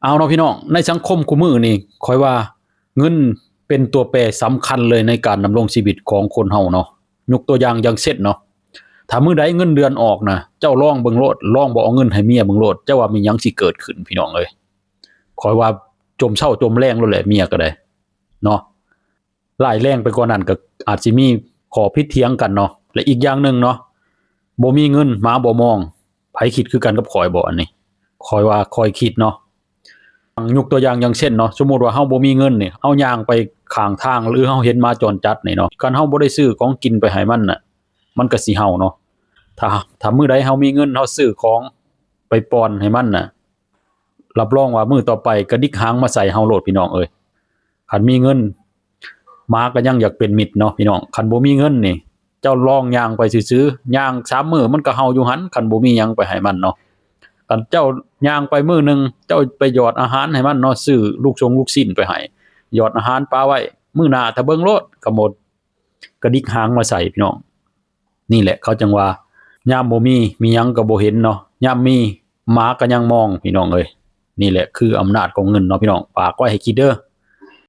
ເອົາເນາະພີ່ນ້ອງ, ໃນສັງຄົມຄູ່ມື້ນີ້ ຂ້ອຍວ່າເງິນເປັນຕົວແປສຳຄັນເລີຍໃນການດຳລົງຊີວິດຂອງຄົນເຮົາເນາະ. ຍົກຕົວຢ່າງ ຢ່າງເຊັ່ນເນາະ, ຖ້າມື້ໃດເງິນເດືອນອອກນະ, ເຈົ້າລອງເບິ່ງໂລດ, ລອງບໍ່ເອົາເງິນໃຫ້ເມຍເບິ່ງໂລດ, ເຈົ້າວ່າມີຫຍັງຊິເກີດຂຶ້ນ ພີ່ນ້ອງເອີຍ. ຂ້ອຍວ່າຈົມເຊົ້າຈົມແລງໂລດແຫຼະ ເມຍກໍໄດ້ເນາະ. ຮ້າຍແຮງໄປກວ່ານັ້ນກໍອາດຊິມີຂໍ້ຜິດຖຽງກັນເນາະ. ແລະ ອີກຢ່າງໜຶ່ງເນາະ, ບໍ່ມີເງິນໝາບໍ່ມອງ. ໃຜຄິດຄືກັນກັບຂ້ອຍບໍ່? ອັນນີ້ຂ້ອຍວ່າຂ້ອຍຄິດເນາະ. ຍົກຕົວຢ່າງ ຢ່າງເຊັ່ນເນາະ, ສົມມຸດວ່າເຮົາບໍ່ມີເງິນນີ້, ເຮົາຍ່າງໄປຂ້າງທາງ ຫຼື ເຮົາເຫັນໝາຈອນຈັດນີ້ເນາະ, ຄັນເຮົາບໍ່ໄດ້ຊື້ຂອງກິນໄປໃຫ້ມັນນະ, ມັນກໍຊິເຫົ່າເນາະ. ຖ້າ ຖ້າມື້ໃດເຮົາມີເງິນ, ເຮົາຊື້ຂອງໄປປ້ອນໃຫ້ມັນນະ, ຮັບຮອງວ່າມື້ຕໍ່ໄປກະດິກຫາງມາໃສ່ເຮົາໂລດ ພີ່ນ້ອງເອີຍ. ຄັນມີເງິນ, ໝາກໍຍັງຢາກເປັນມິດເນາະ ພີ່ນ້ອງ. ຄັນບໍ່ມີເງິນນີ້, ເຈົ້າລອງຍ່າງໄປຊື່ໆ, ຍ່າງສາມມື້ມັນກໍເຫົ່າຢູ່ຫັ້ນ, ຄັນບໍ່ມີຫຍັງໄປໃຫ້ມັນເນາະ. ຄັນເຈົ້າຍ່າງໄປມື້ໜຶ່ງ, ເຈົ້າໄປຫຍອດອາຫານໃຫ້ມັນເນາະ, ຊື້ລູກຊົງລູກຊີ້ນໄປໃຫ້, ຫຍອດອາຫານປາໄວ້, ມື້ໜ້າຖ້າເບິ່ງໂລດ ກໍໝົດ, ກະດິກຫາງມາໃສ່ ພີ່ນ້ອງ. ນີ້ແຫຼະເຂົາຈັ່ງວ່າ ຍາມບໍ່ມີ, ມີຫຍັງກໍບໍ່ເຫັນເນາະ, ຍາມມີ, ໝາກໍຍັງມອງ ພີ່ນ້ອງເອີຍ. ນີ້ແຫຼະຄືອຳນາດຂອງເງິນເນາະ ພີ່ນ້ອງ, ຝາກໄວ້ໃຫ້ຄິດເດີ້.